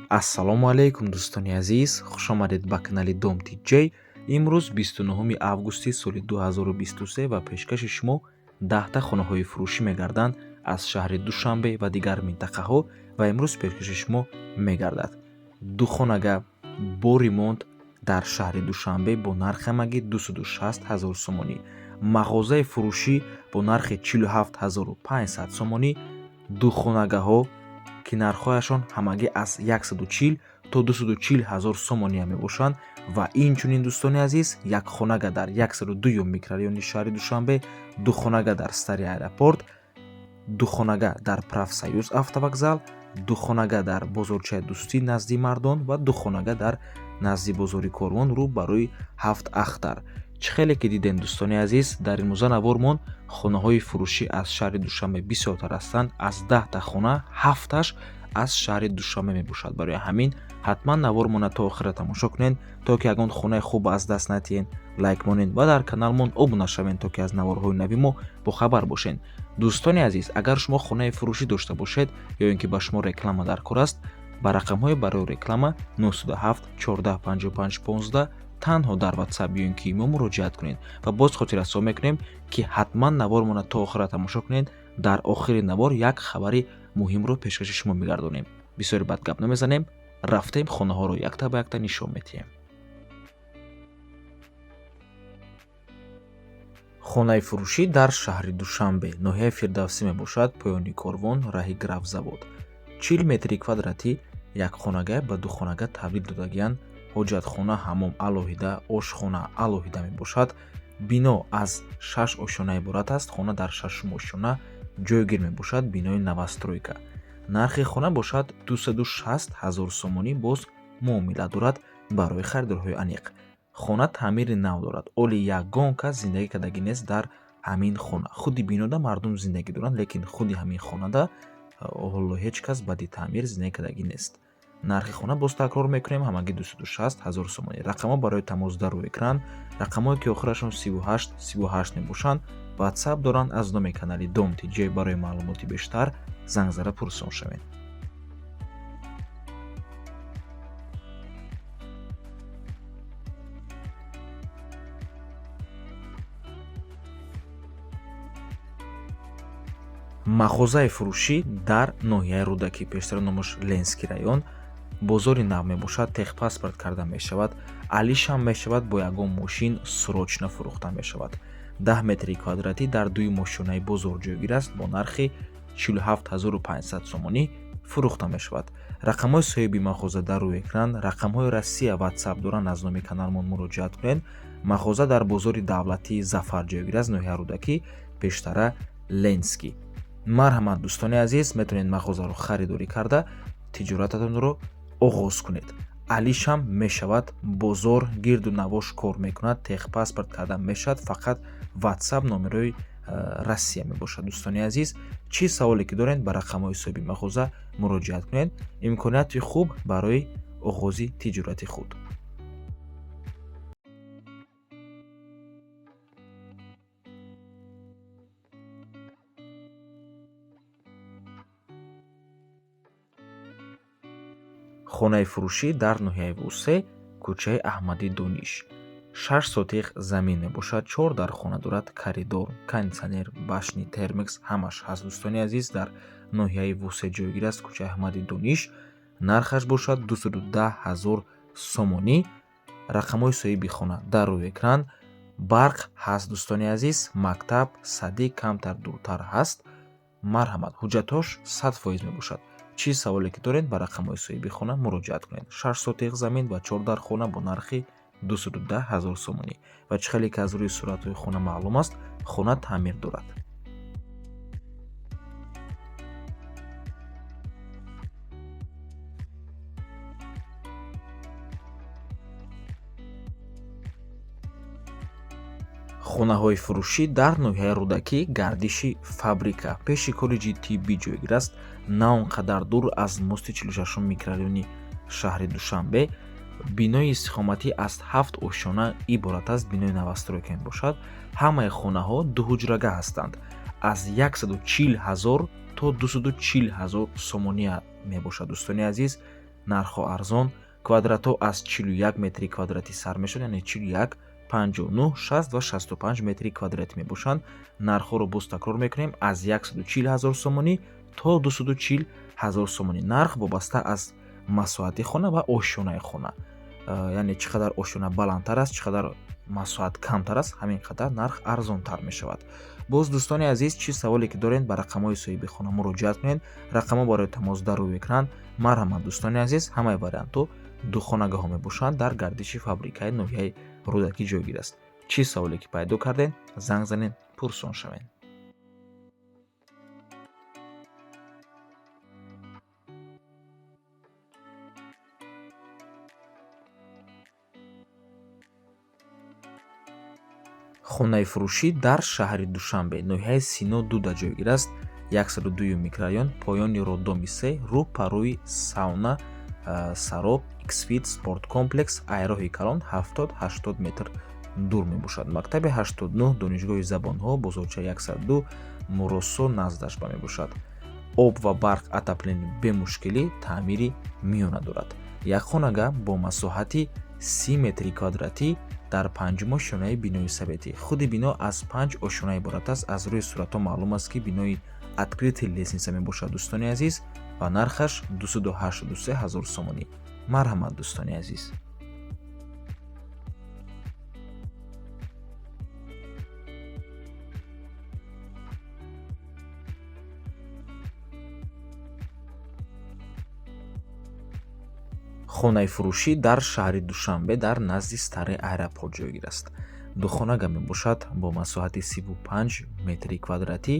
Ассалому алайкум, дӯстони азиз, хушомадед ба канали Дом Тиҷей. Имрӯз 29 августи соли 2023 ва пешкаши шумо 10та хонаҳои фурӯшӣ мегарданд аз шаҳри Душанбе ва дигар минтақаҳо. Ва имрӯз пешкаши шумо мегардад ду хонага бо ремонт дар шаҳри Душанбе бо нархи ҳамагӣ 260 ҳазор сомонӣ, мағозаи фурӯшӣ бо нархи 47 500 сомонӣ, ду хонагаҳо, ки нархҳояшон ҳамагӣ аз 140 то 240 ҳазор сомония мебошанд. Ва инчунин, дӯстони азиз, як хонага дар 102 микрорайони шаҳри Душанбе, ду хонага дар Старый аэропорт, ду хонага дар Профсоюз автовокзал, ду хонага дар бозорчаи Дӯстӣ назди Мардон ва ду хонага дар назди бозори Корвон, рӯ барои Ҳафт Ахтар. Чӣ хеле ки дидем, дӯстони азиз, дар имрӯза навормон хонаҳои фурӯшӣ аз шаҳри Душанбе бисёртар ҳастанд. Аз 10та хона ҳафташ аз шаҳри Душанбе мебошад. Барои ҳамин ҳатман навормона то охира тамошо кунед, то ки ягон хонаи хуб аз даст натиҳед. Лайк монед ва дар каналмон обуна шавед, то ки аз наворҳои нави мо бохабар бошед. Дӯстони азиз, агар шумо хонаи фурӯшӣ дошта бошед ё ин ки ба шумо реклама дар кор аст, ба рақамҳои барои реклама 907 14 55 15 танҳо дар WhatsApp ё ин ки имо муроҷиат кунед. Ва боз хотиррасон мекунем, ки ҳатман навормона то охира тамошо кунед. Дар охири навор як хабари муҳимро пешкаши шумо мегардонем. Бисёри бад гап намезанем, рафтем, хонаҳоро якта ба якта нишон медиҳем. Хонаи фурӯшӣ дар шаҳри Душанбе, ноҳияи Фирдавсӣ мебошад, поёни Корвон, раҳи Графзавод. 40 метри квадратӣ як хонага ба ду хонага табдил додагиянд. Ҳоҷатхона, ҳамом алоҳида, ошхона алоҳида мебошад. Бино аз шаш ошёна иборат аст. Хона дар шашум ошёна ҷойгир мебошад, бинои новостройка. Нархи хона бошад 260 ҳазор сомонӣ, боз муомила дорад барои харидорҳои аниқ. Хона таъмири нав дорад, оли ягон кас зиндагӣ кардагӣ нест дар ҳамин хона. Худи бинода мардум зиндагӣ доранд, лекин худи ҳамин хонада ҳоло ҳеҷ кас баъди таъмир зиндагӣ кардагӣ нест. Нархи хона, боз такрор мекунем, ҳамагӣ 260 ҳазор сомонӣ. Рақамҳо барои тамос дар рӯи экран. Рақамҳое, ки охирашон 38 38 мебошанд, WhatsApp доранд. Аз номи канали Дом Тиҷей барои маълумоти бештар занг зада пурсон шавед. Мағозаи фурӯшӣ дар ноҳияи Рӯдакӣ, пештара номаш Ленский район, бозори нав мебошад. Техпаспорт карда мешавад, алишам мешавад, бо ягон мошин срочно фурӯхта мешавад. 10 метри квадратӣ дар дуюм ошёнаи бозор ҷойгир аст, бо нархи 47 500 сомонӣ фурӯхта мешавад. Рақамҳои соҳиби мағоза дар рӯи экран. Рақамҳои Россия WhatsApp доранд, аз номи каналмон муроҷиат кунед. Мағоза дар бозори давлатии Зафар ҷойгир аст, ноҳияи Рӯдакӣ, пештара Ленский. Марҳамат, дӯстони азиз, метавонед мағозаро харидорӣ карда, тиҷорататонро оғоз кунед. Алишам мешавад, бозор гирду навош кор мекунад, техпаспорт карда мешавад, фақат WhatsApp номерои Россия мебошад. Дӯстони азиз, чӣ саволе ки доред, ба рақамҳои соҳиби мағоза муроҷиат кунед. Имконияти хуб барои оғози тиҷорати худ. Хонаи фурӯшӣ дар ноҳияи Восе, кӯчаи Аҳмади Дониш, 6 сотих замин мебошад, чор дар хона дорад, коридор, кондитсионер, башни термекс ҳамаш ҳаст. Дӯстони азиз, дар ноҳияи Восе ҷойгир аст, кӯчаи Аҳмади Дониш. Нархаш бошад 210 ҳазор сомонӣ. Рақамҳои соҳиби хона дар рӯи экран. Барқ ҳаст, дӯстони азиз, мактаб, садик камтар дуртар ҳаст. Марҳамат, ҳуҷҷатҳош 100% мебошад. Чӣ саволе ки доред, ба рақамҳои соҳиби хона муроҷиат кунед. 6 сотих замин ва чор дар хона бо нархи 210 ҳазор сомонӣ. Ва чӣ хеле ки аз рӯи суратҳои хона маълум аст, хона таъмир дорад. Хонаҳои фурӯшӣ дар ноҳияи Рӯдакӣ, гардиши Фабрика, пеши коллеҷи тиббӣ ҷойгир аст, на он қадар дур аз мости 46 микрорайони шаҳри Душанбе. Бинои истиқоматӣ аз ҳафт ошёна иборат аст, бинои новостройка мебошад. Ҳамаи хонаҳо дуҳуҷрага ҳастанд. Аз 140 ҳазор то 240 ҳазор сомония мебошад. Дӯстони азиз, Нархҳо арзон, квадратҳо аз 41 метри квадратӣ сар мешавад, яъне 41, 59, 60 ва 65 метри квадратӣ мебошанд. Нархҳоро боз такрор мекунем: аз 140 ҳазор сомонӣ то 240 ҳазор сомонӣ. Нарх вобаста аз масоҳати хона ва ошёнаи хона, яъне чӣ қадар ошёна баландтар аст, чӣ қадар масоҳат камтар аст, ҳамин қадар нарх арзонтар мешавад. Боз, дӯстони азиз, чӣ саволе ки доред, ба рақамҳои соҳиби хона муроҷиат кунед. Рақамҳо барои тамос дар рӯи экран. Марҳамат, дӯстони азиз, ҳамаи вариантҳо духонагаҳо мебошанд, дар гардиши фабрикаи ноҳияи Рӯдакӣ ҷойгир аст. Чӣ саволе ки пайдо кардед, занг занед, пурсон шавед. Хонаи фурӯшӣ дар шаҳри Душанбе, ноҳияи Сино Дуда ҷойгир аст, 102 микрорайон, поёни роддоми 3, рӯ парӯи сауна Сароб, Xfit спорт комплекс, айроҳи калон 70-80 метр дур мебошад. Мактаби 89, донишгоҳи забонҳо, бозорчаи 102, Муросо наздаш ба мебошад. Об ва барқ, отопление бемушкилӣ, таъмири миёна дорад. Як хонага бо масоҳати 30 метри квадратӣ дар панҷум ошёнаи бинои советӣ. Худи бино аз панҷ ошёна иборат аст. Аз рӯи суратҳо маълум аст, ки бинои открытый лестница мебошад, дӯстони азиз, ва нархаш 283 ҳазор сомонӣ. Марҳамат, дӯстони азиз. Хонаи фурӯшӣ дар шаҳри Душанбе дар назди Старый аэропорт ҷойгир аст. Духонага мебошад бо масоҳати 35 метри квадратӣ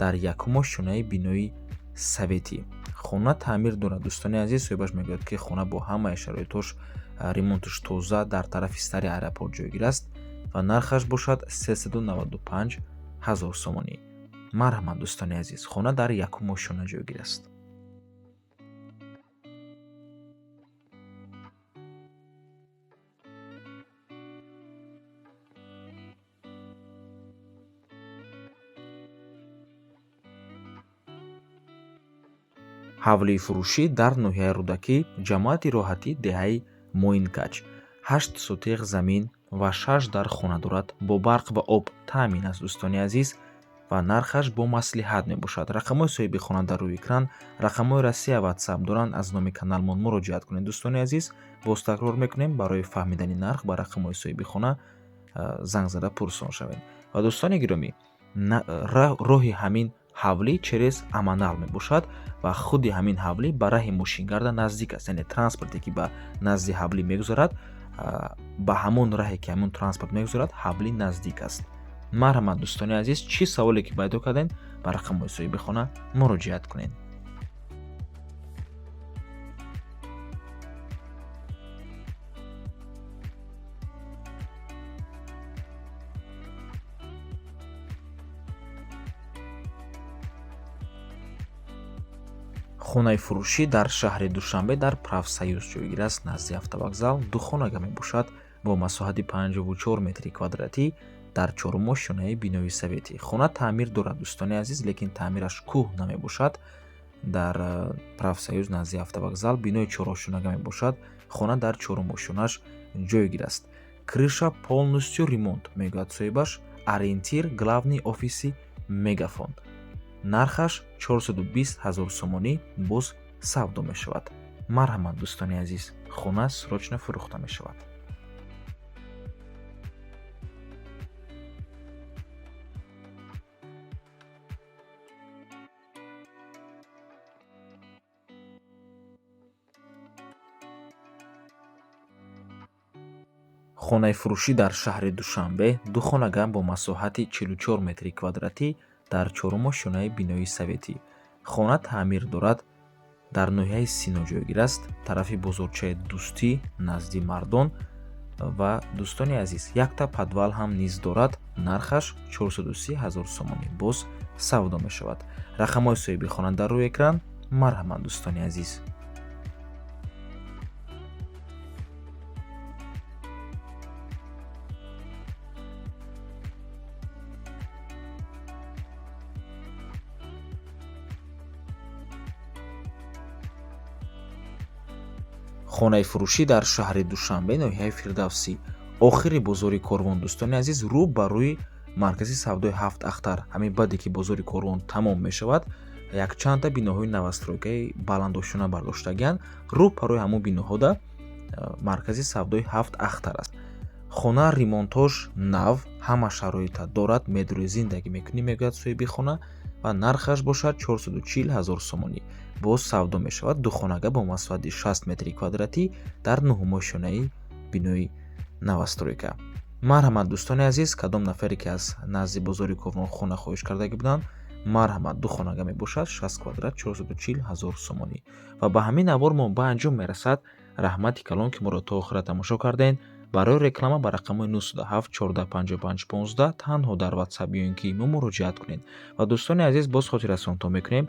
дар якум ошёнаи бинои советӣ. Хона таъмир дорад, дӯстони азиз. Соҳибаш мегӯяд, ки хона бо ҳамаи шароитош, ремонташ тоза, дар тарафи Старый аэропорт ҷойгир аст ва нархаш бошад 395 ҳазор сомонӣ. Марҳамат, дӯстони азиз, хона дар якум ошёна ҷойгир аст. Ҳавлии фурӯшӣ дар ноҳияи Рӯдакӣ, ҷамоати Роҳатӣ, деҳаи Моинкач, 8 сотиғ замин ва шаш дар хона дорад, бо барқ ва об таъмин аст, дӯстони азиз, ва нархаш бо маслиҳат мебошад. Рақамҳои соҳиби хона дар рӯи экран, рақамҳои Россия Ватсап доранд. Аз номи каналмон муроҷиат кунед, дӯстони азиз. Боз такрор мекунем, барои фаҳмидани нарх ба рақамҳои соҳиби хона занг зада пурсон шавед. Ва, дӯстони гиромӣ, роҳи ҳамин ҳавлӣ через Аманал мебошад ва худи ҳамин ҳавлӣ ба раҳи мошингарда наздик аст, яъне транспорте ки ба назди ҳавлӣ мегузарад, ба ҳамон раҳе ки ҳамон транспорт мегузарад, ҳавлӣ наздик аст. Марҳамат, дӯстони азиз, чӣ саволе ки пайдо кардем, ба рақамҳои соҳиби хона муроҷиат кунед. Хонаи фурӯшӣ дар шаҳри Душанбе дар Профсоюз ҷойгир аст, назди автовокзал. Духонага мебошад бо масоҳати 54 метри квадратӣ дар чорум ошёнаи бинои советӣ. Хона таъмир дорад, дӯстони азиз, лекин таъмираш кӯҳ намебошад. Дар Профсоюз назди автовокзал бинои чорошонага мебошад. Хона дар чорум ошёнаш ҷойгир аст. Крыша полностью ремонт, мегӯяд соҳибаш. Ориентир главный офиси Мегафон. Нархаш 420 ҳазор сомонӣ, боз савдо мешавад. Марҳамат, дӯстони азиз, хона срочно фурӯхта мешавад. Хонаи фурӯшӣ дар шаҳри Душанбе, ду хонага бо масоҳати 44 метри квадратӣ дар чорум ошёнаи бинои советӣ. Хона таъмир дорад, дар ноҳияи Сино ҷойгир аст, тарафи бозорчаи Дӯстӣ, назди Мардон. Ва, дӯстони азиз, якта подвал ҳам низ дорад. Нархаш 430 ҳазор сомонӣ, боз савдо мешавад. Рақамҳои соҳиби хона дар рӯи экран. Марҳамат, дӯстони азиз. Хонаи фурӯшӣ дар шаҳри Душанбе, ноҳияи Фирдавсӣ, охири бозори Корвон, дӯстони азиз, рӯ ба рӯи маркази савдои Ҳафт Ахтар. Ҳамин баъде ки бозори Корвон тамом мешавад, якчандта биноҳои новостройкаи баландошёна бардоштагианд. Рӯ ба рӯи ҳамон биноҳода маркази савдои Ҳафт Ахтар аст. Хона ремонтош нав, ҳама шароита дорад, медрӯи зиндагӣ мекунӣ, мегӯяд соҳиби хона, ва нархаш бошад 440 ҳазор сомонӣ. Боз савдо мешавад. Духонага бо масоҳати 60 метри квадратӣ дар нуҳумошёнаи бинои новостройка. Марҳамат, дӯстони азиз, кадом нафаре ки аз назди бозори Корвон хона хоҳиш кардагӣ буданд, марҳамат, ду хонага мебошад, 60 квадрат, 440 ҳазор сомонӣ. Ва ба ҳамин навор мо ба анҷом мерасад. Раҳмати калон, ки моро то охира тамошо кардем. Барои реклама ба рақамҳои 907 14 55 15 танҳо дар WhatsApp ё ин ки имо муроҷиат кунед. Ва, дӯстони азиз, боз хотиррасонтон мекунем,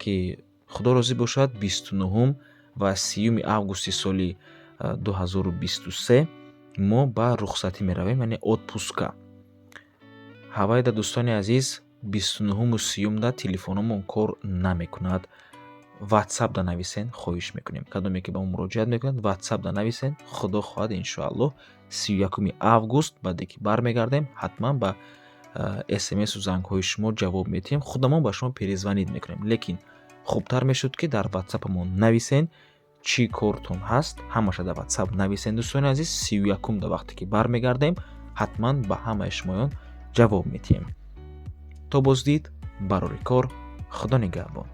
ки Худо розӣ бошад, 29 ва 30 августи соли 2023 мо ба рухсатӣ меравем, яъне отпуска. Ҳавайда, дӯстони азиз, 29-уму 30-умда телефономон кор намекунад. WhatsApp да нависен, хоҳиш мекунем. Кадоме ки ба мо муроҷиат мекунад, WhatsApp да нависен. Худо хоҳад, иншоаллоҳ, 31-уми август, баъде ки бармегардем, ҳатман ба смсу зангҳои шумо ҷавоб медиҳем, худамон ба шумо перезвонить мекунем. Лекин хубтар мешуд, ки дар WhatsAppамон нависен. Чӣ кортон ҳаст, ҳамаша дар WhatsApp нависен, дӯстони азиз. 31-умда вақте ки бармегардем, ҳатман ба ҳамаи шумоён ҷавоб медиҳем. То боздид, барори кор, Худо нигаҳбон.